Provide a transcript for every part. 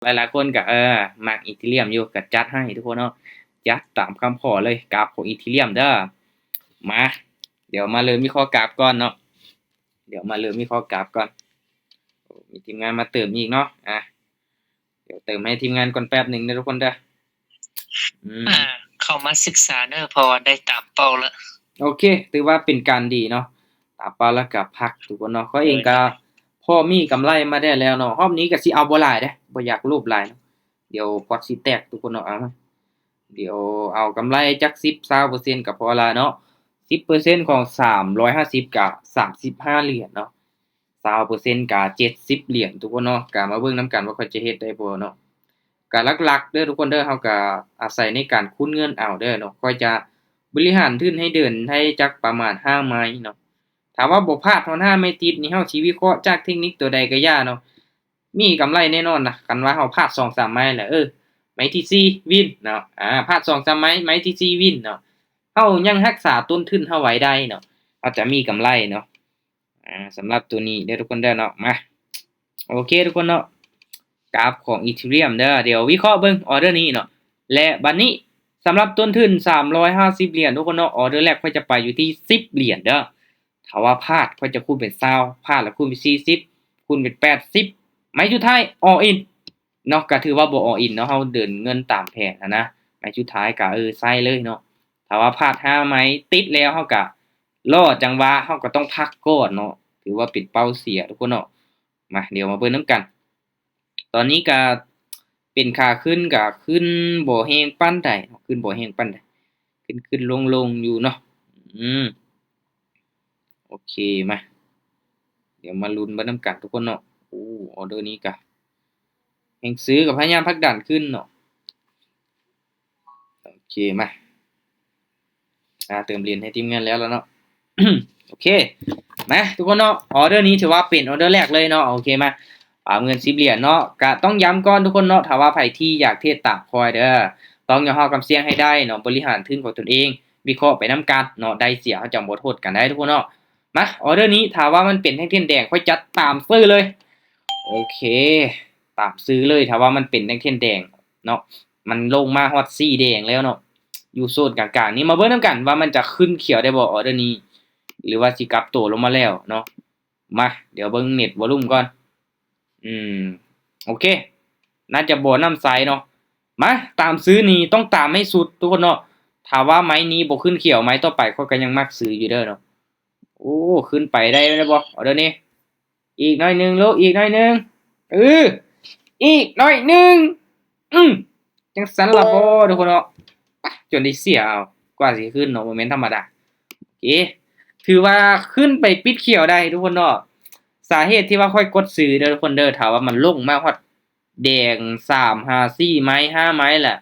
ຫຼາຍໆຄົນກໍ ເອີ ມັກອີເທີຣຽມຢູ່ ກໍຈັດໃຫ້ທຸກຄົນເນາະ ຈັດຕາມຄຳຂໍເລີຍ ກາບຂອງອີເທີຣຽມເດີ. ມາ ດຽວມາເລີ່ມວິເຄາະກາບກ່ອນເນາະ ດຽວມາເລີ່ມວິເຄາະກາບກ່ອນ. ໂອ້ ມີທີມງານມາເຕີມອີກເນາະ ອ່າ ດຽວເຕີມໃຫ້ທີມງານກ່ອນແປັບໜຶ່ງເດີທຸກຄົນເດີ. ອືມ ອ່າ ເຂົ້າມາສຶກສາເດີ ເພາະວ່າໄດ້ຕາມເປົ້າແລ້ວ. ໂອເຄ ຖືວ່າເປັນການດີເນາະ ຕາມເປົ້າແລ້ວກໍພັກທຸກຄົນເນາະ. ຂ້ອຍເອງກໍພໍມີກຳໄລມາໄດ້ແລ້ວເນາະ ຮອບນີ້ກໍຊິເອົາບໍ່ຫຼາຍເດ້ ບໍ່ຢາກໂລບຫຼາຍເນາະ ດຽວພອດຊິແຕກທຸກຄົນເນາະ. ເອົາ ດຽວເອົາກຳໄລຈັກສິບ ຊາວເປີເຊັນກໍພໍລະເນາະ ສິບເປີເຊັນຂອງສາມຮ້ອຍຫ້າສິບກໍສາມສິບຫ້າຫຼຽນເນາະ ຊາວເປີເຊັນກໍເຈັດສິບຫຼຽນທຸກຄົນເນາະ. ກໍມາເບິ່ງນຳກັນວ່າຂ້ອຍຈະເຮັດໄດ້ບໍ່ເນາະ. ກໍຫຼັກໆເດີທຸກຄົນເດີ ເຮົາກໍອາໄສໃນການຄູນເງິນເອົາເດີເນາະ. ຂ້ອຍຈະບໍລິຫານທຶນໃຫ້ເດີນໄດ້ຈັກປະມານຫ້າໄມ້ເນາະ. ຖ້າວ່າບໍ່ພາດຮອດຫ້າໄມ້ຕິດນີ້ ເຮົາຊິວິເຄາະຈາກເທັກນິກຕົວໃດກໍຢ່າເນາະ ມີກຳໄລແນ່ນອນນະ ຄັນວ່າເຮົາພາດສອງສາມໄມ້ແລ້ວ ເອີ ໄມ້ທີສີ່ວິນເນາະ ອາ ພາດສອງສາມໄມ້ ໄມ້ທີສີ່ວິນເນາະ ເຮົາຍັງຮັກສາຕົ້ນທຶນເຮົາໄວ້ໄດ້ເນາະ ເຮົາຈະມີກຳໄລເນາະ. ອາ ສຳລັບຕົວນີ້ເດີທຸກຄົນເດີເນາະ. ມາ ໂອເຄທຸກຄົນເນາະ ກາບຂອງອີເທີຣຽມເດີ ດຽວວິເຄາະເບິ່ງອໍເດີນີ້ເນາະ. ແລະ ບັດນີ້ສຳລັບຕົ້ນທຶນສາມຮ້ອຍຫ້າສິບຫຼຽນທຸກຄົນເນາະ ອໍເດີແລກຂ້ອຍຈະໄປຢູ່ທີ່ສິບຫຼຽນເດີ. ຖ້າວ່າພາດຂ້ອຍຈະຄູນເປັນຊາວ ພາດແລ້ວຄູນເປັນສີ່ສິບ ຄູນເປັນແປດສິບ ໄມ້ສຸດທ້າຍ all in ເນາະ ກໍຖືວ່າບໍ່ all in ເນາະ ເຮົາເດີນເງິນຕາມແຜນຫັ້ນນະ ໄມ້ສຸດທ້າຍກໍ ເອີ ໃສ່ເລີຍເນາະ. ຖ້າວ່າພາດຫ້າໄມ້ຕິດແລ້ວ ເຮົາກໍລໍຈັງຫວະ ເຮົາກໍຕ້ອງພັກກ່ອນເນາະ ຖືວ່າເປັນເປົ້າເສຍທຸກຄົນເນາະ. ມາ ດຽວມາເບິ່ງນຳກັນ ຕອນນີ້ກະເປັນຂາຂຶ້ນ ກະຂຶ້ນບໍ່ແຮງປານໃດເນາະ ຂຶ້ນບໍ່ແຮງປານໃດ ຂຶ້ນໆລົງໆຢູ່ເນາະ. ອືມ ໂອເຄ ມາ ດຽວມາລຸ້ນເບິ່ງນຳກັນທຸກຄົນເນາະ. ໂອ້ ອໍເດີນີ້ກະແຮງຊື້ ກໍພະຍາຍາມຜັກດັນຂຶ້ນເນາະ. ໂອເຄ ມາ ອ່າ ເຕີມຫຼຽນໃຫ້ທີມງານແລ້ວລະເນາະ. ໂອເຄ ມາທຸກຄົນເນາະ ອໍເດີນີ້ຖືວ່າເປັນອໍເດີແລກເລີຍເນາະ. ໂອເຄ ມາ ປາບເງິນສິບຫຼຽນເນາະ. ກະຕ້ອງຢ້ຳກ່ອນທຸກຄົນເນາະ ຖ້າວ່າໃຜທີ່ຢາກເທຣດຕາມຂ້ອຍເດີ ຕ້ອງຍອມຮັບຄວາມສ່ຽງໃຫ້ໄດ້ເນາະ ບໍລິຫານທຶນຂອງຕົນເອງ ວິເຄາະໄປນຳກັນເນາະ ໄດ້ເສຍເຮົາຈະບໍ່ໂທດກັນໄດ້ທຸກຄົນເນາະ. ມາ ອໍເດີນີ້ຖ້າວ່າມັນເປັນແທ່ງທຽນແດງ ຂ້ອຍຈັດຕາມຊື່ເລີຍ. ໂອເຄ ຕາມຊື່ເລີຍ ຖ້າວ່າມັນເປັນແທ່ງທຽນແດງເນາະ ມັນລົງມາຮອດສີແດງແລ້ວເນາະ ຢູ່ໂຊນກາງໆນີ້ ມາເບິ່ງນຳກັນວ່າມັນຈະຂຶ້ນຂຽວໄດ້ບໍ່ ອໍເດີນີ້ ຫຼືວ່າຊິກັບໂຕລົງມາແລ້ວເນາະ. ມາ ດຽວເບິ່ງເນັດວໍລຸ່ມກ່ອນ. ອືມ ໂອເຄ ໜ້າຈະບໍ່ນ້ຳໃສເນາະ. ມາ ຕາມຊື້ນີ້ຕ້ອງຕາມໃຫ້ສຸດທຸກຄົນເນາະ. ຖ້າວ່າໄມ້ນີ້ບໍ່ຂຶ້ນຂຽວ ໄມ້ຕໍ່ໄປຂ້ອຍກໍຍັງມັກຊື້ຢູ່ເດີເນາະ. ໂອ້ ຂຶ້ນໄປໄດ້ ໄດ້ບໍ່ ອໍເດີນີ້? ອີກໜ້ອຍໜຶ່ງລູກ ອີກໜ້ອຍໜຶ່ງ ເອີ ອີກໜ້ອຍໜຶ່ງ ອືມ ຈັ່ງຊັ້ນລະບໍ່ທຸກຄົນເນາະ. ປະ ຈົນໄດ້ເສຍເອົາ ກວ່າຊິຂຶ້ນເນາະ ບໍ່ແມ່ນທຳມະດາ. ໂອເຄ ຖືວ່າຂຶ້ນໄປປິດຂຽວໄດ້ທຸກຄົນເນາະ. ສາເຫດທີ່ວ່າຂ້ອຍກົດຊື້ເດີທຸກຄົນເດີ ຖ້າວ່າມັນລົງມາຮອດແດງສາມຫາສີ່ໄມ້ ຫ້າໄມ້ລະ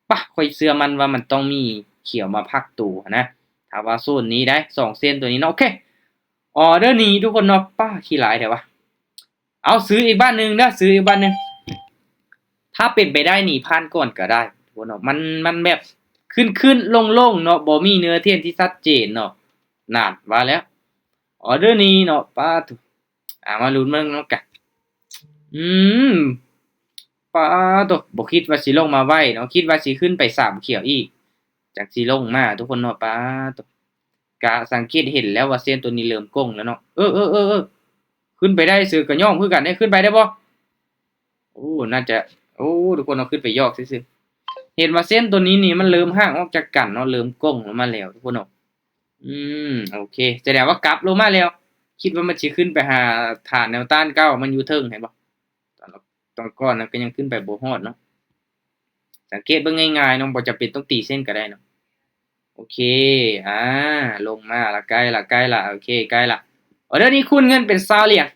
ປະ ຂ້ອຍເຊື່ອໝັ້ນວ່າມັນຕ້ອງມີຂຽວມາພັກໂຕຫັ້ນນະ. ຖ້າວ່າໂຊນນີ້ໄດ້ ສອງເສັ້ນຕົວນີ້ເນາະ. ໂອເຄ ອໍເດີນີ້ທຸກຄົນເນາະ ປະ ຂີ້ຫຼາຍແທ້ວະ. ເອົາ ຊື້ອີກບາດໜຶ່ງເດີ ຊື້ອີກບາດໜຶ່ງ. ຖ້າເປັນໄປໄດ້ນີ້ຜ່ານກ່ອນກໍໄດ້ທຸກຄົນເນາະ. ມັນ ມັນແບບຂຶ້ນໆລົງໆເນາະ ບໍ່ມີເນື້ອທຽນທີ່ຊັດເຈນເນາະ. ນັ້ນ ວ່າແລ້ວ ອໍເດີນີ້ເນາະ ປະໂທ້. ອ່າ ມາລຸ້ນເບິ່ງນຳກັນ. ອືມ ປາໂຕ ບໍ່ຄິດວ່າຊິລົງມາໄວເນາະ ຄິດວ່າຊິຂຶ້ນໄປສາມຂຽວອີກ ຈັ່ງຊິລົງມາທຸກຄົນເນາະ. ປາໂຕ ກະສັງເກດເຫັນແລ້ວວ່າເສັ້ນໂຕນີ້ເລີ່ມໂກ່ງແລ້ວເນາະ. ເອີ ເອີ ເອີ ເອີ ຂຶ້ນໄປໄດ້ຊື່ ກະຍ້ອງຄືກັນເດ້ ຂຶ້ນໄປໄດ້ບໍ່? ໂອ້ ໜ້າຈະ ໂອ້ ທຸກຄົນເນາະ ຂຶ້ນໄປຢອກຊື່ໆ. ເຫັນວ່າເສັ້ນໂຕນີ້ນີ້ມັນເລີ່ມຫ່າງອອກຈາກກັນເນາະ ເລີ່ມໂກ່ງລົງມາແລ້ວທຸກຄົນເນາະ. ອືມ ໂອເຄ ສະແດງວ່າກັບລົງມາແລ້ວ. ຄິດວ່າມັນຊິຂຶ້ນໄປຫາຖານແນວຕ້ານເກົ່າ ມັນຢູ່ເທິງ ເຫັນບໍ່? ຕອນ ຕອນກ່ອນນັ້ນກໍຍັງຂຶ້ນໄປບໍ່ຮອດເນາະ. ສັງເກດເບິ່ງງ່າຍໆເນາະ ບໍ່ຈຳເປັນຕ້ອງຕີເສັ້ນກໍໄດ້ເນາະ. ໂອເຄ ອ່າ ລົງມາລະ ໃກ້ລະ ໃກ້ລະ ໂອເຄ ໃກ້ລະ. ອໍເດີນີ້ຄູນເງິນເປັນຊາວຫຼຽນ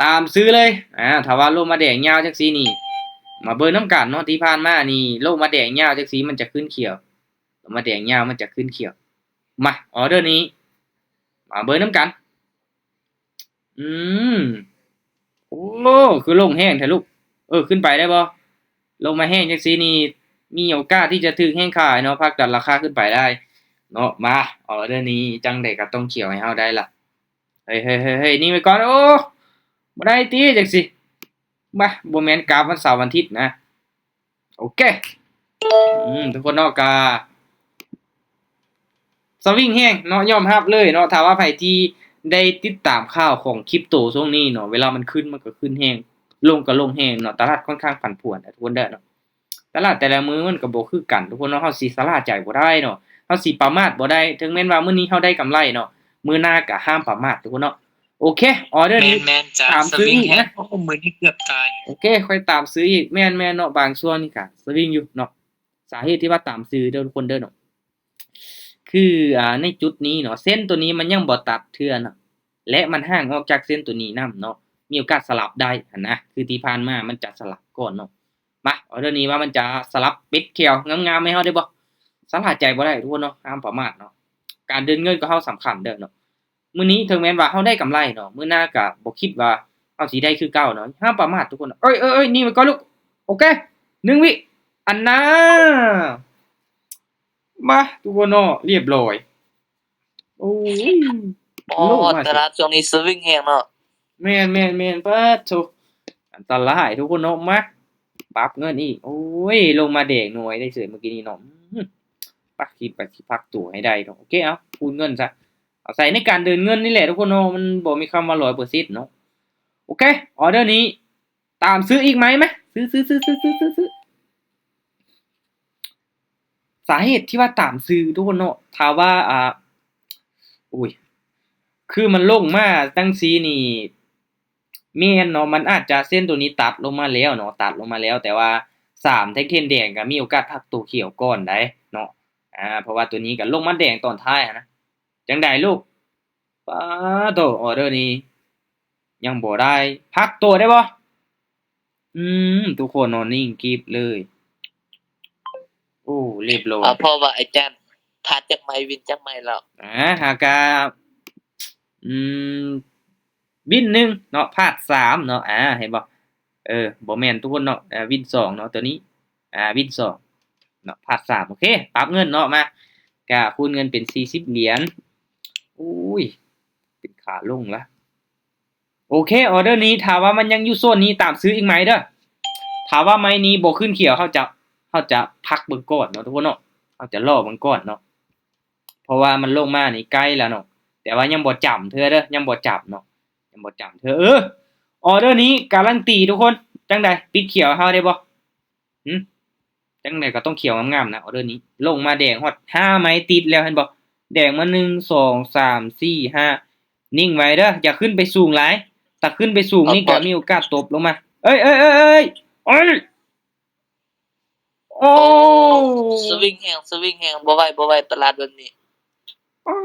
ຕາມຊື້ເລີຍ. ອ່າ ຖ້າວ່າລົງມາແດງຍາວຈັ່ງຊີ້ນີ້ ມາເບິ່ງນຳກັນເນາະ ທີ່ຜ່ານມານີ້ລົງມາແດງຍາວຈັ່ງຊີ້ມັນຈະຂຶ້ນຂຽວ ມາແດງຍາວມັນຈະຂຶ້ນຂຽວ. ມາ ອໍເດີນີ້ ມາເບິ່ງນຳກັນ. ອືມ ໂອ້ ຄືລົງແຮງແທ້ລູກ. ເອີ ຂຶ້ນໄປໄດ້ບໍ່? ລົງມາແຮງຈັ່ງຊີ້ນີ້ ມີໂອກາດທີ່ຈະຖືກແຮງຂາຍເນາະ ຜັກດັນລາຄາຂຶ້ນໄປໄດ້ເນາະ. ມາ ອໍເດີນີ້ຈັ່ງໃດກໍຕ້ອງຂຽວໃຫ້ເຮົາໄດ້ລະ. ເຮີ້ຍໆໆໆ ນີ້ໄວ້ກ່ອນ. ໂອ້ ບໍ່ໄດ້ຕິ ຈັ່ງຊີ້ ມາ ບໍ່ແມ່ນກາບວັນເສົາວັນອາທິດນະ. ໂອເຄ ອືມ ທຸກຄົນເນາະ ກະສະວິງແຮງເນາະ ຍອມຮັບເລີຍເນາະ. ຖ້າວ່າໃຜທີ່ໄດ້ຕິດຕາມຂ່າວຂອງຄຣິບໂຕຊ່ວງນີ້ເນາະ ເວລາມັນຂຶ້ນ ມັນກໍຂຶ້ນແຮງ ລົງກໍລົງແຮງເນາະ. ຕະຫຼາດຂ້ອນຂ້າງຜັນຜວນນະທຸກຄົນເດີເນາະ. ຕະຫຼາດແຕ່ລະມື້ມັນກໍບໍ່ຄືກັນທຸກຄົນເນາະ. ເຮົາຊິຊະລ່າໃຈບໍ່ໄດ້ເນາະ ເຮົາຊິປະໝາດບໍ່ໄດ້. ເຖິງແມ່ນວ່າມື້ນີ້ເຮົາໄດ້ກຳໄລເນາະ ມື້ໜ້າກໍຫ້າມປະໝາດທຸກຄົນເນາະ. ໂອເຄ ອໍເດີນີ້ ແມ່ນໆ ຕາມຊື້ອີກນະ. ໂອ້ ມື້ນີ້ເກືອບຕາຍ. ໂອເຄ ຂ້ອຍຕາມຊື້ອີກ. ແມ່ນໆເນາະ ບາງຊ່ວງນີ້ກະສະວິງຢູ່ເນາະ. ສາເຫດທີ່ວ່າຕາມຊື້ເດີທຸກຄົນເດີເນາະ ຄື ອ່າ ໃນຈຸດນີ້ເນາະ ເສັ້ນໂຕນີ້ມັນຍັງບໍ່ຕັດເທື່ອເນາະ ແລະ ມັນຫ່າງອອກຈາກເສັ້ນໂຕນີ້ນຳເນາະ. ມີໂອກາດສະຫຼັບໄດ້ຫັ້ນນະ ຄືທີ່ຜ່ານມາມັນຈະສະຫຼັບກ່ອນເນາະ. ມາ ອໍເດີນີ້ວ່າມັນຈະສະຫຼັບປິດຂຽວງາມໆໃຫ້ເຮົາໄດ້ບໍ່? ຊະລ່າໃຈບໍ່ໄດ້ທຸກຄົນເນາະ ຫ້າມປະໝາດເນາະ. ການເດີນເງິນຂອງເຮົາສຳຄັນເດີເນາະ. ມື້ນີ້ເຖິງແມ່ນວ່າເຮົາໄດ້ກຳໄລເນາະ ມື້ໜ້າກໍບໍ່ຄິດວ່າເຮົາຊິໄດ້ຄືເກົ່າເນາະ. ຫ້າມປະໝາດທຸກຄົນ. ເອີຍໆໆ ໜີໄປກ່ອນລູກ. ໂອເຄ ໜຶ່ງວິ. ອັນນ່າ ມາ ທຸກຄົນເນາະ ລຽບຮ້ອຍ. ໂອ້ຍ ອໍ ລົງມາ ຕະຫຼາດຊ່ວງນີ້ສະວິງແຮງເນາະ. ແມ່ນໆໆ ປາດໂທ້ ອັນຕະລາຍທຸກຄົນເນາະ. ມາ ປັບເງິນອີກ. ໂອ້ຍ ລົງມາແດງໜ່ວຍໄດ້ເສີຍມື້ກີ້ນີ້ເນາະ. ອືມ ປັກ ຄິດວ່າຊິພັກໂຕໃຫ້ໄດ້ເນາະ. ໂອເຄ ເອົາ ຄູນເງິນຊະ ເອົາໃສ່ໃນການເດີນເງິນນີ້ແຫຼະທຸກຄົນເນາະ. ມັນບໍ່ມີຄຳວ່າຮ້ອຍເປີເຊັນເນາະ. ໂອເຄ ອໍເດີນີ້ ຕາມຊື້ອີກໄໝມະ? ຊື້ ຊື້ ຊື້ ສາເຫດທີ່ວ່າຕາມຊື້ທຸກຄົນເນາະ ຖ້າວ່າ ອ່າ ໂອ້ຍ ຄືມັນລົງມາຈັ່ງຊີ້ນີ້ ແມ່ນເນາະ ມັນອາດຈະເສັ້ນໂຕນີ້ຕັດລົງມາແລ້ວເນາະ ຕັດລົງມາແລ້ວ ແຕ່ວ່າສາມແທ່ງເທນແດງກໍມີໂອກາດພັກໂຕຂຽວກ່ອນໄດ໋ເນາະ. ອ່າ ເພາະວ່າໂຕນີ້ກໍລົງມາແດງຕອນທ້າຍຫັ້ນນະ. ຈັ່ງໃດລູກ? ປາໂຕ ອໍເດີນີ້ຍັງບໍ່ໄດ້ ພັກໂຕໄດ້ບໍ່? ອືມ ທຸກຄົນເນາະ ນິ່ງກິບເລີຍ. ໂອ້ ລຽບຮ້ອຍ. ເອົາ ເພາະວ່າອາຈານພາດຈັກໄມ້ ວິນຈັກໄມ້ແລ້ວ. ອ່າ ຫາກະ ອືມ ວິນໜຶ່ງເນາະ ພາດສາມເນາະ. ອ່າ ເຫັນບໍ່? ເອີ ບໍ່ແມ່ນທຸກຄົນເນາະ. ອ່າ ວິນສອງເນາະ ໂຕນີ້. ອ່າ ວິນສອງເນາະ ພາດສາມ. ໂອເຄ ປັບເງິນເນາະ ມາ ກະຄູນເງິນເປັນສີ່ສິບຫຼຽນ. ໂອ້ຍ ເປັນຂາລົງລະ. ໂອເຄ ອໍເດີນີ້ ຖ້າວ່າມັນຍັງຢູ່ໂຊນນີ້ ຕາມຊື້ອີກໄມ້ເດີ. ຖ້າວ່າໄມ້ນີ້ບໍ່ຂຶ້ນຂຽວ ເຮົາຈະ ເຮົາຈະພັກເບິ່ງກ່ອນເນາະທຸກຄົນເນາະ. ເຮົາຈະລໍເບິ່ງກ່ອນເນາະ ເພາະວ່າມັນລົງມານີ້ໃກ້ແລ້ວເນາະ ແຕ່ວ່າຍັງບໍ່ຈຳເທື່ອເດີ ຍັງບໍ່ຈຳເນາະ ຍັງບໍ່ຈຳເທື່ອ. ເອີ ອໍເດີນີ້ກາລັນຕີທຸກຄົນ. ຈັ່ງໃດ ປິດຂຽວເຮົາໄດ້ບໍ່? ຫື ຈັ່ງໃດກໍຕ້ອງຂຽວງາມໆນະ. ອໍເດີນີ້ລົງມາແດງຮອດຫ້າໄມ້ຕິດແລ້ວ ເຫັນບໍ່? ແດງມາ ໜຶ່ງ ສອງ ສາມ ສີ່ ຫ້າ ນິ່ງໄວ້ເດີ ຢ່າຂຶ້ນໄປສູງຫຼາຍ. ຖ້າຂຶ້ນໄປສູງນີ້ກໍມີໂອກາດຕົບລົງມາ. ເອີຍ ເອີຍ ເອີຍ ເອີຍ ໂອ້ ສະວິງແຮງ ສະວິງແຮງ ບໍ່ໄຫວ ບໍ່ໄຫວ ຕະຫຼາດແບບນີ້. ປ້າ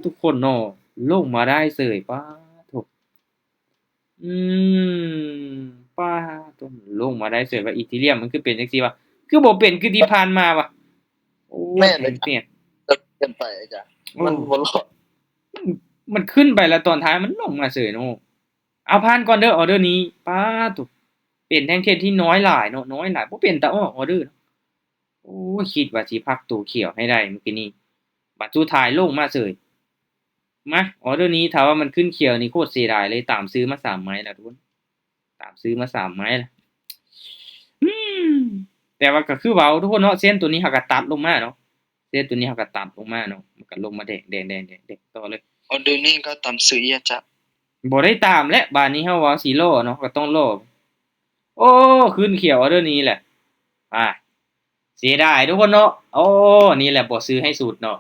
ທຸກຄົນເນາະ ລົງມາໄດ້ເສີຍ. ປ້າໂທ້ ອືມ ປ້າໂທ້ ລົງມາໄດ້ເສີຍວ່າ ອີທີຣຽມມັນຄືເປັນຈັ່ງຊີ້ວະ ຄືບໍ່ເປັນຄືທີ່ຜ່ານມາວະ. ໂອ້ຍ ແມ່ນເລີຍ ແມ່ນ ເກີນໄປ ອາຈານ ໂອ້ ມັນບໍ່ລອດ ມັນ ມັນຂຶ້ນໄປແລ້ວຕອນທ້າຍມັນລົງມາເສີຍເນາະ. ເອົາ ຜ່ານກ່ອນເດີ ອໍເດີນີ້. ປ້າໂທ້ ເປັນແທ່ງເທນທີ່ນ້ອຍຫຼາຍເນາະ ນ້ອຍຫຼາຍ ບໍ່ເປັນຕາອອກອໍເດີ. ໂອ້ຍ ຄິດວ່າຊິພັກໂຕຂຽວໃຫ້ໄດ້ມື້ກີ້ນີ້ ບັດສຸດທ້າຍລົງມາເສີຍ. ມາ ອໍເດີນີ້ ຖ້າວ່າມັນຂຶ້ນຂຽວນີ້ໂຄດເສຍດາຍເລີຍ. ຕາມຊື້ມາສາມໄມ້ລະທຸກຄົນ ຕາມຊື້ມາສາມໄມ້ລະ. ອືມ ແຕ່ວ່າກໍຄືເວົ້າທຸກຄົນເນາະ ເສັ້ນໂຕນີ້ເຮົາກໍຕັດລົງມາເນາະ ເສັ້ນໂຕນີ້ເຮົາກໍຕັດລົງມາເນາະ ມັນກໍລົງມາແດງໆໆໆຕໍ່ເລີຍ. ອໍເດີນີ້ກໍຕາມຊື້ອີກ ອາຈານ? ບໍ່ໄດ້ຕາມແຫຼະ ບາດນີ້ເຮົາວ່າຊິລໍເນາະ ກໍຕ້ອງລໍ. ໂອ້ ຂຶ້ນຂຽວອໍເດີນີ້ແຫຼະ. ອ່າ ເສຍດາຍທຸກຄົນເນາະ. ໂອ້ ນີ້ແຫຼະບໍ່ຊື້ໃຫ້ສຸດເນາະ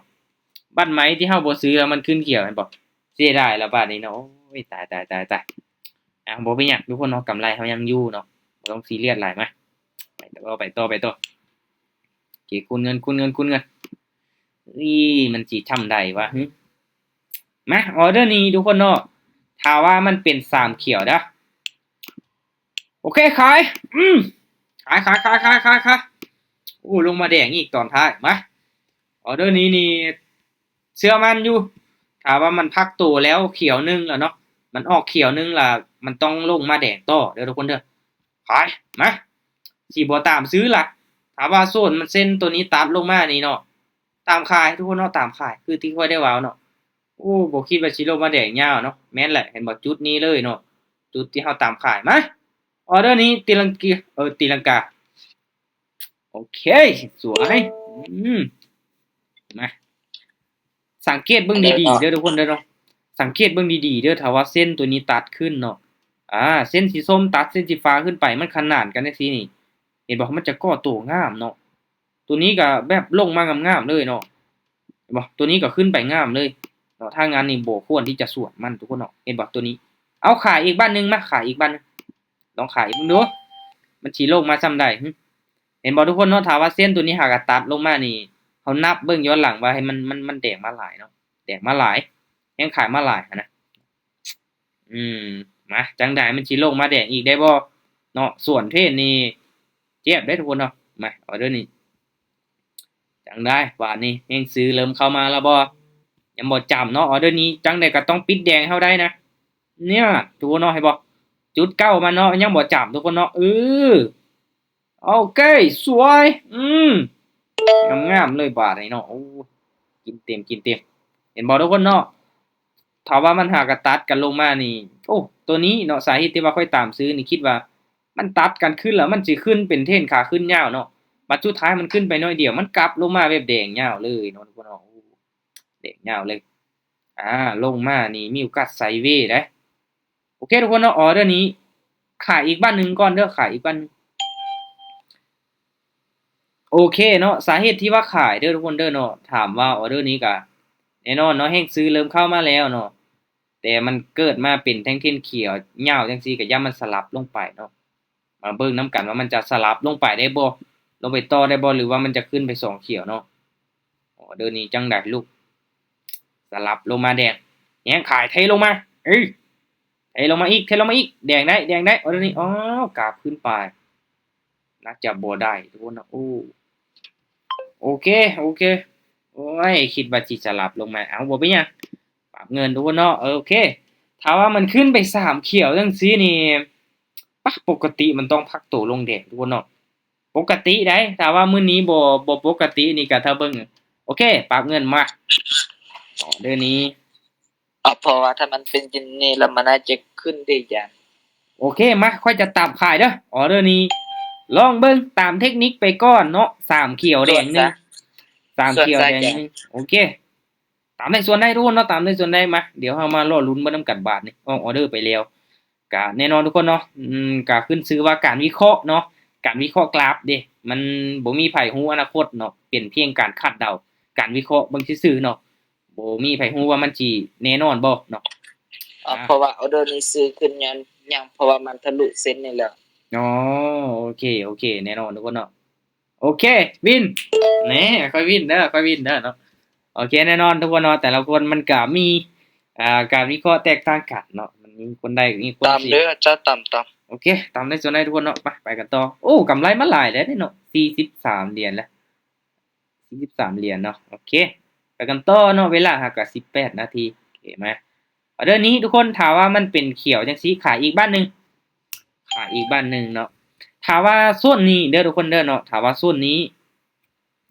ບັດໄມ້ທີ່ເຮົາບໍ່ຊື້ແລ້ວມັນຂຶ້ນຂຽວ ເຫັນບໍ່? ເສຍດາຍລະບາດນີ້ເນາະ. ໂອ້ຍ ຕາຍໆໆໆ. ອ່າ ບໍ່ເປັນຫຍັງທຸກຄົນເນາະ ກຳໄລເຮົາຍັງຢູ່ເນາະ ບໍ່ຕ້ອງຊີຣຽສຫຼາຍ. ມາ ໄປຕໍ່ ໄປຕໍ່ ໄປຕໍ່. ໂອເຄ ຄູນເງິນ ຄູນເງິນ ຄູນເງິນ. ອີ ມັນຊິທຳໄດ້ວະ ຫື? ມາ ອໍເດີນີ້ທຸກຄົນເນາະ ຖ້າວ່າມັນເປັນສາມຂຽວເດີ. ໂອເຄ ຂາຍ ອືມ ຂາຍ ຂາຍ ຂາຍ. ໂອ້ ລົງມາແດງອີກຕອນທ້າຍ. ມາ ອໍເດີນີ້ນີ້ເຊື່ອໝັ້ນຢູ່ ຖ້າວ່າມັນພັກໂຕແລ້ວຂຽວໜຶ່ງແລ້ວເນາະ ມັນອອກຂຽວໜຶ່ງລະ ມັນຕ້ອງລົງມາແດງຕໍ່ເດີທຸກຄົນເດີ. ຂາຍ ມາ ຊິບໍ່ຕາມຊື້ລະ ຖ້າວ່າໂຊນມັນເສັ້ນໂຕນີ້ຕັດລົງມານີ້ເນາະ ຕາມຂາຍທຸກຄົນເນາະ ຕາມຂາຍ ຄືທີ່ຂ້ອຍໄດ້ເວົ້າເນາະ. ໂອ້ ບໍ່ຄິດວ່າຊິລົງມາແດງຍາວເນາະ. ແມ່ນແຫຼະ ເຫັນບໍ່ ຈຸດນີ້ເລີຍເນາະ ຈຸດທີ່ເຮົາຕາມຂາຍ. ມາ ອອເດີນີ້ຕີລັງກີ ເອີ ຕີລັງກາ. ໂອເຄ ສວຍ. ອືມ ມາ ສັງເກດເບິ່ງດີໆເດີທຸກຄົນເດີເນາະ, ສັງເກດເບິ່ງດີໆເດີ. ຖ້າວ່າເສັ້ນຕົວນີ້ຕັດຂຶ້ນເນາະ, ອ່າ ເສັ້ນສີສົ້ມຕັດເສັ້ນສີຟ້າຂຶ້ນໄປ ມັນຂະໜານກັນຈັ່ງຊີ້ນີ້ ເຫັນບໍ່? ມັນຈະກໍ່ໂຕງາມເນາະ. ຕົວນີ້ກໍແບບລົງມາງາມໆເລີຍເນາະ, ເຫັນບໍ່? ຕົວນີ້ກໍຂຶ້ນໄປງາມເລີຍເນາະ. ຖ້າງານນີ້ບໍ່ຄວນທີ່ຈະສວນມັນທຸກຄົນເນາະ, ເຫັນບໍ່? ຕົວນີ້ ເອົາ ຂາຍອີກບາດໜຶ່ງ, ມາ ຂາຍອີກບາດໜຶ່ງ, ລອງຂາຍເບິ່ງດູ ມັນຊິລົງມາຊ່ຳໃດ. ເຫັນບໍ່ທຸກຄົນເນາະ? ຖ້າວ່າເສັ້ນຕົວນີ້ຫາກະຕັດລົງມານີ້ ເຮົານັບເບິ່ງຍ້ອນຫຼັງວ່າໃຫ້ມັນ ມັນ ມັນແດງມາຫຼາຍເນາະ, ແດງມາຫຼາຍ ແຮງຂາຍມາຫຼາຍຫັ້ນນະ. ອືມ ມາ ຈັ່ງໃດ ມັນຊິລົງມາແດງອີກໄດ້ບໍ່ເນາະ? ສວນເທຣນນີ້ເຈັບເດ້ທຸກຄົນເນາະ. ມາ ອອເດີນີ້ ຈັ່ງໃດບາດນີ້ ແຮງຊື້ເລີ່ມເຂົ້າມາແລ້ວບໍ່? ຍັງບໍ່ຈຳເນາະ. ອອເດີນີ້ຈັ່ງໃດກໍຕ້ອງປິດແດງໃຫ້ເຮົາໄດ້ນະ. ເນຍ ທຸກຄົນເນາະ ເຫັນບໍ່? ຈຸດເກົ່າມັນເນາະ ຍັງບໍ່ຈຳທຸກຄົນເນາະ. ເອີ ໂອເຄ ສວຍ. ອືມ ງາມໆເລີຍບາດນີ້ເນາະ. ໂອ້ ກິນເຕັມ ກິນເຕັມ. ເຫັນບໍ່ທຸກຄົນເນາະ? ຖ້າວ່າມັນຫາກະຕັດກັນລົງມານີ້ ໂອ້ ຕົວນີ້ເນາະ ສາເຫດທີ່ວ່າຂ້ອຍຕາມຊື້ນີ້ ຄິດວ່າມັນຕັດກັນຂຶ້ນແລ້ວ ມັນຊິຂຶ້ນເປັນເທຣນຂາຂຶ້ນຍາວເນາະ. ບັດສຸດທ້າຍມັນຂຶ້ນໄປໜ້ອຍດຽວ ມັນກັບລົງມາແບບແດງຍາວເລີຍເນາະ ທຸກຄົນເນາະ. ໂອ້ ແດງຍາວເລີຍ. ອ່າ ລົງມານີ້ມີໂອກາດໄຊເວເດ້. ໂອເຄທຸກຄົນເນາະ, ອອເດີນີ້ຂາຍອີກບາດໜຶ່ງກ່ອນເດີ, ຂາຍອີກບາດໜຶ່ງ. ໂອເຄເນາະ, ສາເຫດທີ່ວ່າຂາຍເດີທຸກຄົນເດີເນາະ, ຖາມວ່າອອເດີນີ້ກະແນ່ນອນເນາະ, ແຮງຊື້ເລີ່ມເຂົ້າມາແລ້ວເນາະ, ແຕ່ມັນເກີດມາເປັນແທ່ງເທຣນຂຽວຍາວຈັ່ງຊີ້ ກະຢ້ານມັນສະຫຼັບລົງໄປເນາະ. ມາເບິ່ງນຳກັນວ່າມັນຈະສະຫຼັບລົງໄປໄດ້ບໍ່, ລົງໄປຕໍ່ໄດ້ບໍ່ ຫຼືວ່າມັນຈະຂຶ້ນໄປສອງຂຽວເນາະ. ອອເດີນີ້ຈັ່ງໃດລູກ? ສະຫຼັບລົງມາແດງ, ແຮງຂາຍເທລົງມາ, ເອີ ເທລົງມາອີກ, ເທລົງມາອີກ, ແດງໄດ້ ແດງໄດ້. ອອເດີນີ້ ອ້າວ ກາບຂຶ້ນໄປ ໜ້າຈະບໍ່ໄດ້ທຸກຄົນເນາະ. ໂອ້ ໂອເຄ ໂອເຄ. ໂອ້ຍ ຄິດວ່າຊິສະຫຼັບລົງມາ. ເອົາ ບໍ່ເປັນຫຍັງ, ປາບເງິນທຸກຄົນເນາະ. ເອີ ໂອເຄ ຖ້າວ່າມັນຂຶ້ນໄປສາມຂຽວຈັ່ງຊີ້ນີ້ ປະ ປົກກະຕິມັນຕ້ອງພັກໂຕລົງແດງທຸກຄົນເນາະ, ປົກກະຕິໃດ໋. ຖ້າວ່າມື້ນີ້ບໍ່ ບໍ່ປົກກະຕິນີ້ກະຖ້າເບິ່ງ. ໂອເຄ ປັບເງິນມາ ເດີນີ້. ເອົາ ເພາະວ່າຖ້າມັນເປັນຈັ່ງນີ້ແລ້ວ ມັນອາດຈະຂຶ້ນໄດ້ຢ່າງ. ໂອເຄ ມາ ຂ້ອຍຈະຕາມຂາຍເດີ ອອເດີນີ້. ລອງເບິ່ງຕາມເທັກນິກໄປກ່ອນເນາະ. ສາມຂຽວແດງໜຶ່ງ ສາມຂຽວແດງໜຶ່ງ. ໂອເຄ ຕາມໄດ້ສ່ວນໄດ້ທຸກຄົນເນາະ, ຕາມໄດ້ສ່ວນໄດ້. ມາ ດຽວເຮົາມາລໍລຸ້ນເບິ່ງນຳກັນບາດນີ້. ອອກອອເດີໄປແລ້ວ ກະແນ່ນອນທຸກຄົນເນາະ, ອືມ ກະຂຶ້ນຊື່ວ່າການວິເຄາະເນາະ, ການວິເຄາະກຣາຟເດ້ ມັນບໍ່ມີໃຜຮູ້ອະນາຄົດເນາະ, ເປັນພຽງການຄາດເດົາ, ການວິເຄາະເບິ່ງຊື່ໆເນາະ, ບໍ່ມີໃຜຮູ້ວ່າມັນຊິແນ່ນອນບໍ່ເນາະ. ເພາະວ່າອອເດີນີ້ຊື້ຂຶ້ນຍ້ອນຫຍັງ? ເພາະວ່າມັນທະລຸເສັ້ນນີ້ແລ້ວ. ອໍ ໂອເຄ ໂອເຄ ແນ່ນອນທຸກຄົນເນາະ. ໂອເຄ ວິນ ແນ່ ຂ້ອຍວິນເດີ ຂ້ອຍວິນເດີເນາະ. ໂອເຄ ແນ່ນອນທຸກຄົນເນາະ, ແຕ່ລະຄົນມັນກະມີ ອ່າ ການວິເຄາະແຕກຕ່າງກັນເນາະ, ມັນມີຄົນໄດ້ ມີຄົນເສຍ. ຕາມເດີ ເຈົ້າຕາມ ຕາມ. ໂອເຄ ຕາມໄດ້ສ່ວນໄດ້ທຸກຄົນເນາະ. ໄປ ໄປກັນຕໍ່. ໂອ້ ກຳໄລມາຫຼາຍແລ້ວເນາະ, ສີ່ສິບສາມຫຼຽນແລ້ວ, ສີ່ສິບສາມຫຼຽນເນາະ. ໂອເຄ ໄປກັນຕໍ່ເນາະ, ເວລາຫາກະສິບແປດນາທີ. ໂອເຄ ມາ ອອເດີນີ້ທຸກຄົນ ຖ້າວ່າມັນເປັນຂຽວຈັ່ງຊີ້ ຂາຍອີກບາດໜຶ່ງ, ຂາຍອີກບາດໜຶ່ງເນາະ. ຖ້າວ່າໂຊນນີ້ເດີທຸກຄົນເດີເນາະ, ຖ້າວ່າໂຊນນີ້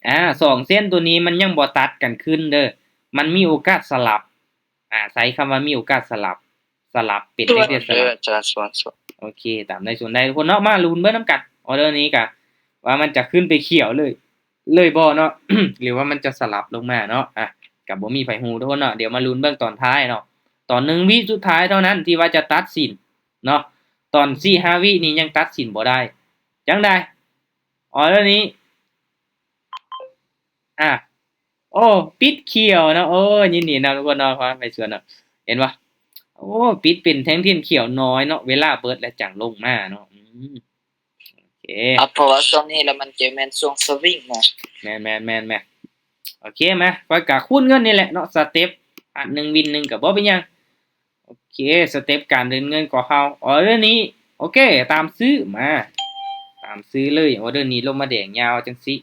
ອ່າ ສອງເສັ້ນຕົວນີ້ມັນຍັງບໍ່ຕັດກັນຂຶ້ນເດີ, ມັນມີໂອກາດສະຫຼັບ. ອ່າ ໃຊ້ຄຳວ່າມີໂອກາດສະຫຼັບ, ສະຫຼັບເປັນເລກເດດສະຫຼັບ. ໂອເຄ ຕາມໄດ້ສ່ວນໄດ້ທຸກຄົນເນາະ. ມາລຸ້ນເບິ່ງນຳກັນ ອອເດີນີ້ກະວ່າມັນຈະຂຶ້ນໄປຂຽວເລີຍ ເລີຍບໍ່ເນາະ ຫຼືວ່າມັນຈະສະຫຼັບລົງມາເນາະ. ອ່ະ ກະບໍ່ມີໃຜຮູ້ທຸກຄົນເນາະ, ດຽວມາລຸ້ນເບິ່ງຕອນທ້າຍເນາະ, ຕອນໜຶ່ງວິສຸດທ້າຍເທົ່ານັ້ນທີ່ວ່າຈະຕັດສິນເນາະ. ຕອນສີ່ຫ້າວິນີ້ຍັງຕັດສິນບໍ່ໄດ້. ຈັ່ງໃດ ອອເດີນີ້ ອ່ະ ໂອ້ ປິດຂຽວເນາະ. ໂອ້ ຍິນດີນຳທຸກຄົນເນາະ, ພາໄປສວນເນາະ. ເຫັນບໍ່? ໂອ້ ປິດເປັນແທ່ງເທຣນຂຽວນ້ອຍເນາະ, ເວລາເບິດແລ້ວຈັ່ງລົງມາເນາະ. ອືມ ໂອເຄ ອ່ະ ເພາະວ່າຊ່ວງນີ້ລະມັນຈະແມ່ນຊ່ວງສະວິງເນາະ. ແມ່ນໆໆໆ. ໂອເຄ ມາ ຂ້ອຍກະຄູນເງິນນີ້ແຫຼະເນາະ, ສະເຕັບ ພັນໜຶ່ງ ວິນໜຶ່ງ ກະບໍ່ເປັນຫຍັງ. ໂອເຄ ສະເຕັບການເດີນເງິນຂອງເຮົາ ອອເດີນີ້. ໂອເຄ ຕາມຊື້ ມາ ຕາມຊື້ເລີຍ. ອອເດີນີ້ລົງມາແດງຍາວຈັ່ງຊີ້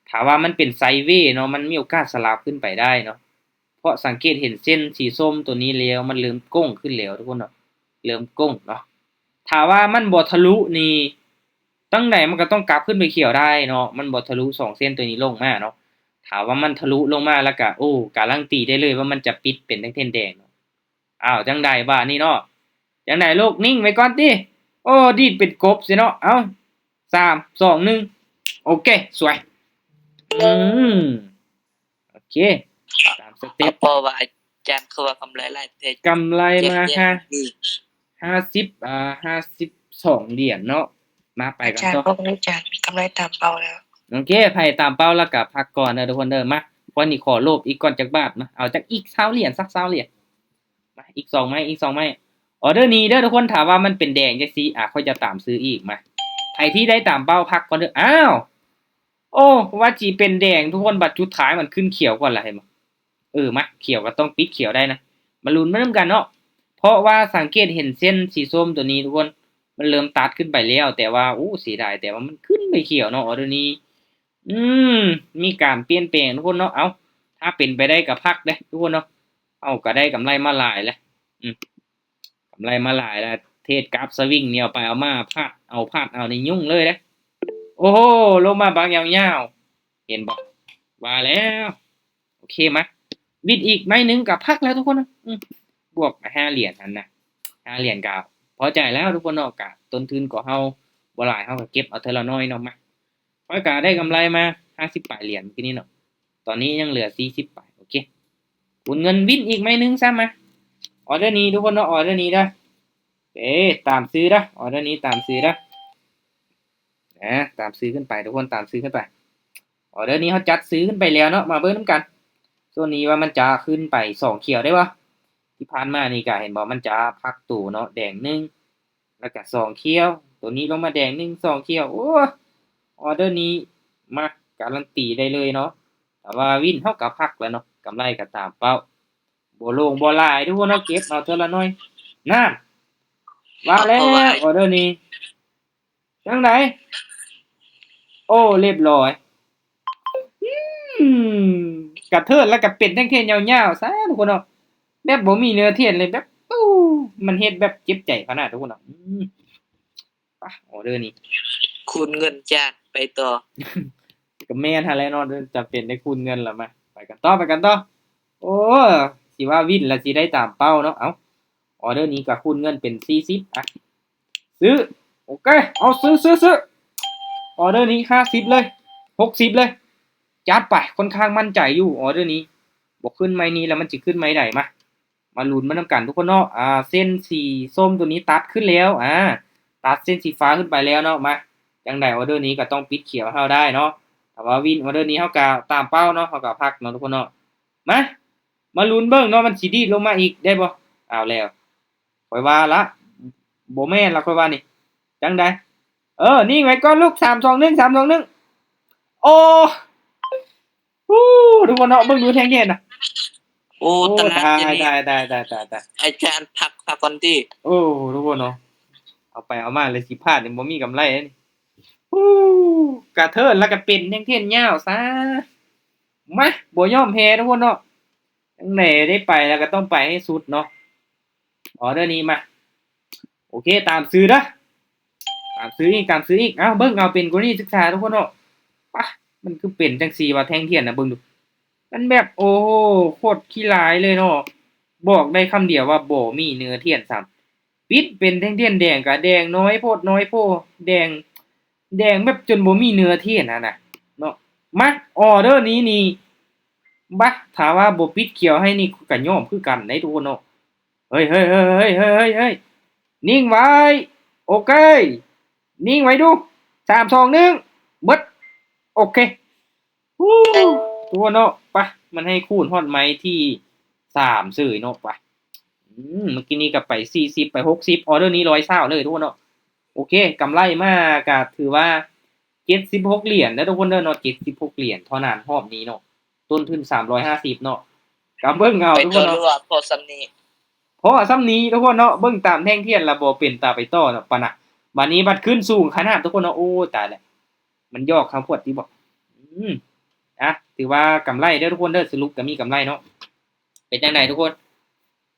ຖ້າວ່າມັນເປັນໄຊເວເນາະ ມັນມີໂອກາດສະຫຼັບຂຶ້ນໄປໄດ້ເນາະ, ເພາະສັງເກດເຫັນເສັ້ນສີສົ້ມຕົວນີ້ແລ້ວ ມັນເລີ່ມໂກ່ງຂຶ້ນແລ້ວທຸກຄົນເນາະ, ເລີ່ມໂກ່ງເນາະ. ຖ້າວ່າມັນບໍ່ທະລຸນີ້ ຈັ່ງໃດມັນກໍຕ້ອງກັບຂຶ້ນໄປຂຽວໄດ້ເນາະ, ມັນບໍ່ທະລຸສອງເສັ້ນຕົວນີ້ລົງມາເນາະ. ຖ້າວ່າມັນທະລຸລົງມາແລ້ວກະ ໂອ້ ກາລັນຕີໄດ້ເລີຍວ່າມັນຈະປິດເປັນແທ່ງເທຣນແດງເນາະ. ອ້າວ ຈັ່ງໃດບາດນີ້ເນາະ, ຈັ່ງໃດລູກ ນິ່ງໄວ້ກ່ອນຕິ. ໂອ້ ດີດເປັນກົບຊິເນາະ. ເອົ້າ ສາມ ສອງ ໜຶ່ງ ໂອເຄ ສວຍ. ອືມ ໂອເຄ ຕາມສະເຕັບ. ເພາະວ່າອາຈານຄືວ່າກຳໄລຫຼາຍແທ້. ກຳໄລມາຫ້າ ຫ້າສິບ ອ່າ ຫ້າສິບສອງຫຼຽນເນາະ. ມາ ໄປກັນຕໍ່. ອາຈານ ກຳໄລຕາມເປົ້າແລ້ວ. ໂອເຄ ໃຜຕາມເປົ້າແລ້ວກໍພັກກ່ອນເດີທຸກຄົນເດີ. ມາ ຂ້ອຍນີ້ຂໍໂລບອີກກ່ອນຈັກບາດ. ມາ ເອົາຈັກອີກຊາວຫຼຽນ ສັກຊາວຫຼຽນ. ມາ ອີກສອງໄມ້ ອີກສອງໄມ້. ອໍເດີນີ້ເດີທຸກຄົນ ຖ້າວ່າມັນເປັນແດງຈັ່ງຊີ້ ອາ ຂ້ອຍຈະຕາມຊື້ອີກ. ມາ ໃຜທີ່ໄດ້ຕາມເປົ້າພັກກ່ອນເດີ. ອ້າວ ໂອ້ ວ່າຊິເປັນແດງທຸກຄົນ ບັດສຸດທ້າຍມັນຂຶ້ນຂຽວກ່ອນລະ ເຫັນບໍ່? ເອີ ມາ ຂຽວກໍຕ້ອງປິດຂຽວໄດ້ນະ. ມາລຸ້ນໄປນຳກັນເນາະ ເພາະວ່າສັງເກດເຫັນເສັ້ນສີສົ້ມໂຕນີ້ທຸກຄົນ ມັນເລີ່ມຕັດຂຶ້ນໄປແລ້ວ ແຕ່ວ່າ ໂອ້ ເສຍດາຍ ແຕ່ວ່າມັນຂຶ້ນໄປຂຽວເນາະ. ອໍເດີນີ້ ອືມ ມີການປ່ຽນແປງທຸກຄົນເນາະ. ເອົ້າ ຖ້າເປັນໄປໄດ້ກໍພັກເດ້ທຸກຄົນເນາະ. ເຮົາກໍໄດ້ກຳໄລມາຫຼາຍແລ້ວ ອືມ ກຳໄລມາຫຼາຍແລ້ວ. ເທຣດກັບສະວິງນີ້ ເອົາໄປເອົາມາ ພາດເອົາ ພາດເອົານີ້ຫຍຸ້ງເລີຍເດ້. ໂອ້ໂຫ ລົງມາບັກຍາວໆ ເຫັນບໍ່? ວ່າແລ້ວ. ໂອເຄ ມາ ວິນອີກໄມ້ໜຶ່ງກໍພັກແລ້ວທຸກຄົນນະ. ອືມ ບວກຫ້າຫຼຽນຫັ້ນນະ ຫ້າຫຼຽນກໍພໍໃຈແລ້ວທຸກຄົນເນາະ. ກະຕົ້ນທຶນຂອງເຮົາບໍ່ຫຼາຍ ເຮົາກໍເກັບເອົາເທື່ອລະໜ້ອຍເນາະ. ມາ ຂ້ອຍກະໄດ້ກຳໄລມາຫ້າສິບປາຍຫຼຽນມື້ກີ້ນີ້ເນາະ. ຕອນນີ້ຍັງເຫຼືອສີ່ສິບປາຍ. ໂອເຄ ຄູນເງິນ ວິນອີກໄມ້ໜຶ່ງຊະ. ມາ ອໍເດີນີ້ທຸກຄົນເນາະ ອໍເດີນີ້ເດີ. ເອີ ຕາມຊື້ເດີ ອໍເດີນີ້ຕາມຊື້ເດີ. ນະ ຕາມຊື້ຂຶ້ນໄປທຸກຄົນ ຕາມຊື້ຂຶ້ນໄປ. ອໍເດີນີ້ເຮົາຈັດຊື້ຂຶ້ນໄປແລ້ວເນາະ. ມາເບິ່ງນຳກັນ ໂຊນນີ້ວ່າມັນຈະຂຶ້ນໄປສອງຂຽວໄດ້ບໍ່? ທີ່ຜ່ານມານີ້ກະເຫັນບໍ່ ມັນຈະພັກໂຕເນາະ ແດງໜຶ່ງ ແລ້ວກະສອງຂຽວ ໂຕນີ້ລົງມາແດງໜຶ່ງ ສອງຂຽວ. ໂອ້ ອໍເດີນີ້ມາກາຣັນຕີໄດ້ເລີຍເນາະ. ແຕ່ວ່າວິນເຮົາກະພັກແລ້ວເນາະ ກຳໄລກະຕາມເປົ້າ ບໍ່ລົງບໍ່ຫຼາຍທຸກຄົນເນາະ ເກັບເອົາເທື່ອລະໜ້ອຍ. ນັ້ນ ວ່າແລ້ວ ອໍເດີນີ້ ຈັ່ງໃດ? ໂອ້ ລຽບຮ້ອຍ. ອືມ ກະເທີນແລ້ວກະເປັນແທ່ງເທນຍາວໆຊະທຸກຄົນເນາະ ແບບບໍ່ມີເນື້ອເທນເລີຍ ແບບ ໂອ້ ມັນເຮັດແບບເຈັບໃຈຂະໜາດທຸກຄົນເນາະ. ອືມ ປະ ອໍເດີນີ້ ຄູນເງິນຈາກໄປຕໍ່. ກໍແມ່ນຫັ້ນແຫຼະເນາະ ຈຳເປັນໄດ້ຄູນເງິນລະ. ມາ ໄປກັນຕໍ່ ໄປກັນຕໍ່. ໂອ້ ຊິວ່າວິນລະຊິໄດ້ຕາມເປົ້າເນາະ. ເອົ້າ ອໍເດີນີ້ກໍຄູນເງິນເປັນສີ່ສິບ ອະ ຊື້ ໂອເຄ ເອົາ ຊື້ ຊື້ ຊື້. ອໍເດີນີ້ຫ້າສິບເລີຍ ຫົກສິບເລີຍ ຈັດໄປ. ຂ້ອນຂ້າງໝັ້ນໃຈຢູ່ ອໍເດີນີ້ ບໍ່ຂຶ້ນໄມ້ນີ້ແລ້ວມັນຊິຂຶ້ນໄມ້ໃດ? ມາ ມາລຸ້ນມານຳກັນທຸກຄົນເນາະ. ອ່າ ເສັ້ນສີສົ້ມໂຕນີ້ຕັດຂຶ້ນແລ້ວ ອ່າ ຕັດເສັ້ນສີຟ້າຂຶ້ນໄປແລ້ວເນາະ. ມາ ຈັ່ງໃດອໍເດີນີ້ກໍຕ້ອງປິດຂຽວໃຫ້ເຮົາໄດ້ເນາະ. ຖ້າວ່າວິນ ອໍເດີນີ້ເຮົາກໍຕາມເປົ້າເນາະ ເຮົາກໍພັກເນາະທຸກຄົນເນາະ. ມາ ມາລຸ້ນເບິ່ງເນາະ ມັນຊິດີດລົງມາອີກໄດ້ບໍ່? ເອົາແລ້ວ ຂ້ອຍວ່າລະ ບໍ່ແມ່ນລະ ຂ້ອຍວ່ານີ້. ຈັ່ງໃດ? ເອີ ນິ່ງໄວ້ກ່ອນລູກ ສາມ ສອງ ໜຶ່ງ ສາມ ສອງ ໜຶ່ງ. ໂອ້ ຮູ້ ທຸກຄົນເນາະ ເບິ່ງດູແທ່ງເທນນະ. ໂອ້ ໂອ້ ຕະຫຼາດ ຕາຍ ຕາຍ ຕາຍ ຕາຍ ຕາຍ ອາຈານ ພັກ ພັກກ່ອນຕິ. ໂອ້ ທຸກຄົນເນາະ ເອົາໄປເອົາມາເລີຍ ຊິພາດນີ້ບໍ່ມີກຳໄລເດ້ນີ້. ຮູ້ ກະເທີນແລ້ວກະເປັນແທ່ງເທນຍາວຊະ. ມາ ບໍ່ຍອມແພ້ທຸກຄົນເນາະ ຈັ່ງໃດໄດ້ໄປແລ້ວກໍຕ້ອງໄປໃຫ້ສຸດເນາະ. ອໍເດີນີ້ມາ ໂອເຄ ຕາມຊື້ເດີ ຕາມຊື້ອີກ ຕາມຊື້ອີກ. ເອົ້າ ເບິ່ງເອົາເປັນກໍລະນີສຶກສາທຸກຄົນເນາະ. ປະ ມັນຄືເປັນຈັ່ງຊີ້ວະ ແທ່ງທຽນນະ ເບິ່ງດູ ມັນແບບ ໂອ້ໂຫ ໂຄດຂີ້ລາຍເລີຍເນາະ. ບອກໄດ້ຄຳດຽວວ່າບໍ່ມີເນື້ອທຽນຊ້ຳ ປິດເປັນແທ່ງທຽນແດງກະແດງນ້ອຍໂພດນ້ອຍໂພ ແດງ ແດງແບບຈົນບໍ່ມີເນື້ອທຽນຫັ້ນນະເນາະ. ມາ ອໍເດີນີ້ນີ້ ບາ ຖ້າວ່າບໍ່ປິດຂຽວໃຫ້ນີ້ກະຍອມຄືກັນໄດ໋ທຸກຄົນເນາະ. ເຮີ້ຍ ເຮີ້ຍ ເຮີ້ຍ ເຮີ້ຍ ເຮີ້ຍ ເຮີ້ຍ ເຮີ້ຍ ນິ່ງໄວ້. ໂອເຄ ນິ່ງໄວ້ດູ ສາມ ສອງ ໜຶ່ງ ເບິດ. ໂອເຄ ຮູ້ ທຸກຄົນເນາະ. ປະ ມັນໃຫ້ຄູນຮອດໄມ້ທີສາມເສີຍເນາະ. ປະ ອືມ ເມື່ອກີ້ນີ້ກໍໄປສີ່ສິບ ໄປຫົກສິບ ອໍເດີນີ້ຮ້ອຍຊາວເລີຍທຸກຄົນເນາະ. ໂອເຄ ກຳໄລມາກໍຖືວ່າເຈັດສິບຫົກຫຼຽນເດີທຸກຄົນເດີເນາະ ເຈັດສິບຫົກຫຼຽນເທົ່ານັ້ນຮອບນີ້ເນາະ. ຕົ້ນທຶນສາມຮ້ອຍຫ້າສິບເນາະ ກໍເບິ່ງເອົາທຸກຄົນເນາະ ພໍສ່ຳນີ້ ພໍສ່ຳນີ້ທຸກຄົນເນາະ. ເບິ່ງຕາມແທ່ງທຽນລະບໍ່ເປັນຕາໄປຕໍ່ເນາະ. ປະນະ ບາດນີ້ບັດຂຶ້ນສູງຂະໜາດທຸກຄົນເນາະ. ໂອ້ ຕາຍແລ້ວ ມັນຢອກເຮົາພວດຕິບໍ? ອືມ ອ່ະ ຖືວ່າກຳໄລເດີທຸກຄົນເດີ ສະຫຼຸບກໍມີກຳໄລເນາະ. ເປັນຈັ່ງໃດທຸກຄົນ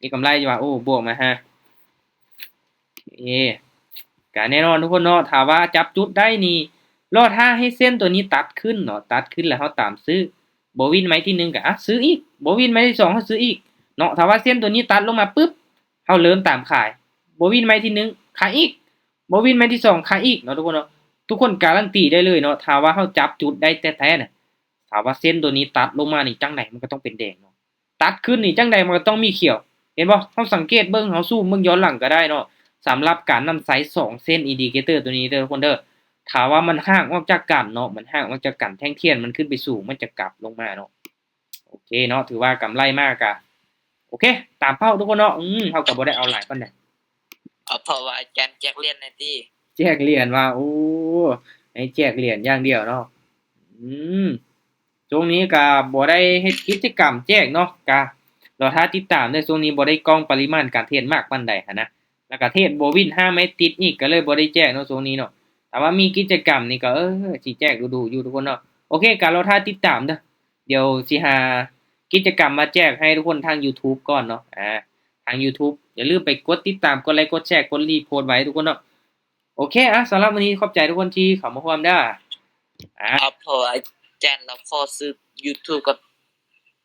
ມີກຳໄລຢູ່ວ່າ? ໂອ້ ບວກມາຮະ ເອ ກະແນ່ນອນທຸກຄົນເນາະ ຖ້າວ່າຈັບຈຸດໄດ້ນີ້ ລໍຖ້າໃຫ້ເສັ້ນໂຕນີ້ຕັດຂຶ້ນເນາະ ຕັດຂຶ້ນແລ້ວເຮົາຕາມຊື້. ບໍ່ວິນໄມ້ທີໜຶ່ງກະ ອ່ະ ຊື້ອີກ ບໍ່ວິນໄມ້ທີສອງເຮົາຊື້ອີກເນາະ. ຖ້າວ່າເສັ້ນໂຕນີ້ຕັດລົງມາປຶບ ເຮົາເລີ່ມຕາມຂາຍ ບໍ່ວິນໄມ້ທີໜຶ່ງຂາຍອີກ ບໍ່ວິນໄມ້ທີສອງຂາຍອີກເນາະທຸກຄົນເນາະ. ທຸກຄົນກາລັນຕີໄດ້ເລີຍເນາະ ຖ້າວ່າເຮົາຈັບຈຸດໄດ້ແທ້ໆນະ ຖ້າວ່າເສັ້ນໂຕນີ້ຕັດລົງມານີ້ ຈັ່ງໃດມັນກໍຕ້ອງເປັນແດງເນາະ. ຕັດຂຶ້ນນີ້ ຈັ່ງໃດມັນກໍຕ້ອງມີຂຽວ ເຫັນບໍ່? ເຮົາສັງເກດເບິ່ງ ເຮົາຊູມເບິ່ງຍ້ອນຫຼັງກໍໄດ້ເນາະ. ສຳລັບການນຳໃຊ້ສອງເສັ້ນ ອິນດິເຄເຕີໂຕນີ້ເດີທຸກຄົນເດີ ຖ້າວ່າມັນຫ່າງອອກຈາກກັນເນາະ ມັນຫ່າງອອກຈາກກັນ ແທ່ງທຽນມັນຂຶ້ນໄປສູງ ມັນຈະກັບລົງມາເນາະ. ໂອເຄເນາະ ຖືວ່າກຳໄລມາກະ ໂອເຄ ຕາມເປົ້າທຸກຄົນເນາະ. ອືມ ເຮົາກໍບໍ່ໄດ້ເອົາຫຼາຍປານໃດ. ເອົາ ເພາະວ່າອາຈານແຈກຫຼຽນແດ່ຕິ. ແຈກຫຼຽນວ່າ ໂອ້ ໃຫ້ແຈກຫຼຽນຢ່າງດຽວເນາະ. ອືມ ຊ່ວງນີ້ກະບໍ່ໄດ້ເຮັດກິດຈະກຳແຈກເນາະ ກະລໍຖ້າຕິດຕາມເດີ. ຊ່ວງນີ້ບໍ່ໄດ້ກ້ອງປະລິມານການເທຣດມາກປານໃດຫັ້ນນະ ແລ້ວກະເທຣດບໍ່ວິນຫ້າໄມ້ຕິດອີກ ກະເລີຍບໍ່ໄດ້ແຈກເນາະຊ່ວງນີ້ເນາະ. ແຕ່ວ່າມີກິດຈະກຳນີ້ກໍ ເອີ ຊິແຈກດຸໆຢູ່ທຸກຄົນເນາະ. ໂອເຄ ກໍລໍຖ້າຕິດຕາມເດີ. ດຽວຊິຫາກິດຈະກຳມາແຈກໃຫ້ທຸກຄົນທາງ YouTube ກ່ອນເນາະ. ອາ ທາງ YouTube ຢ່າລືມໄປກົດຕິດຕາມ ກົດໄລ ກົດແຊ ກົດຣີໂພດໄວ້ທຸກຄົນເນາະ. ໂອເຄ ອາ ສຳລັບມື້ນີ້ຂອບໃຈທຸກຄົນທີ່ເຂົ້າມາຮ່ວມເດີ. ອາ ເອົາ ເພາະວ່າອາຈານລາວຂໍຊື້ YouTube ກັບ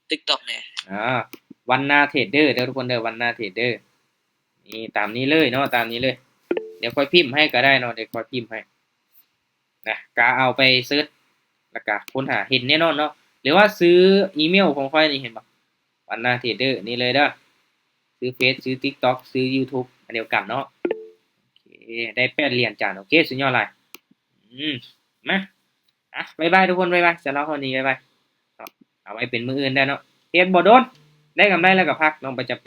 TikTok ແດ່. ອາ ວັນນາເທຣດເດີເດີທຸກຄົນເດີ ວັນນາເທຣດເດີ. ນີ້ ຕາມນີ້ເລີຍເນາະ ຕາມນີ້ເລີຍ. ດຽວຂ້ອຍພິມໃຫ້ກໍໄດ້ເນາະ ດຽວຂ້ອຍພິມໃຫ້ນະ. ກະເອົາໄປເສີດ ແລ້ວກະຄົ້ນຫາ ເຫັນແນ່ນອນເນາະ. ຫຼືວ່າຊື້ອີເມວຂອງຂ້ອຍນີ້ ເຫັນບໍ່? ວັນນາເທຣດເດີ ນີ້ເລີຍເດີ. ຊື້ເຟສ ຊື້ TikTok ຊື້ YouTube ອັນດຽວກັນເນາະ. ໂອເຄ ໄດ້ແປດຫຼຽນຈານ. ໂອເຄ ສຸດຍອດຫຼາຍ. ອືມ ມາ ອາ ບາຍບາຍທຸກຄົນ ບາຍບາຍ. ສຳລັບມື້ນີ້ ບາຍບາຍເນາະ. ເອົາໄວ້ເປັນມື້ອື່ນໄດ້ເນາະ. ເຮັດບໍ່ດົນ ໄດ້ກຳໄລແລ້ວກໍພັກເນາະ ບໍ່ຈຳເປັນ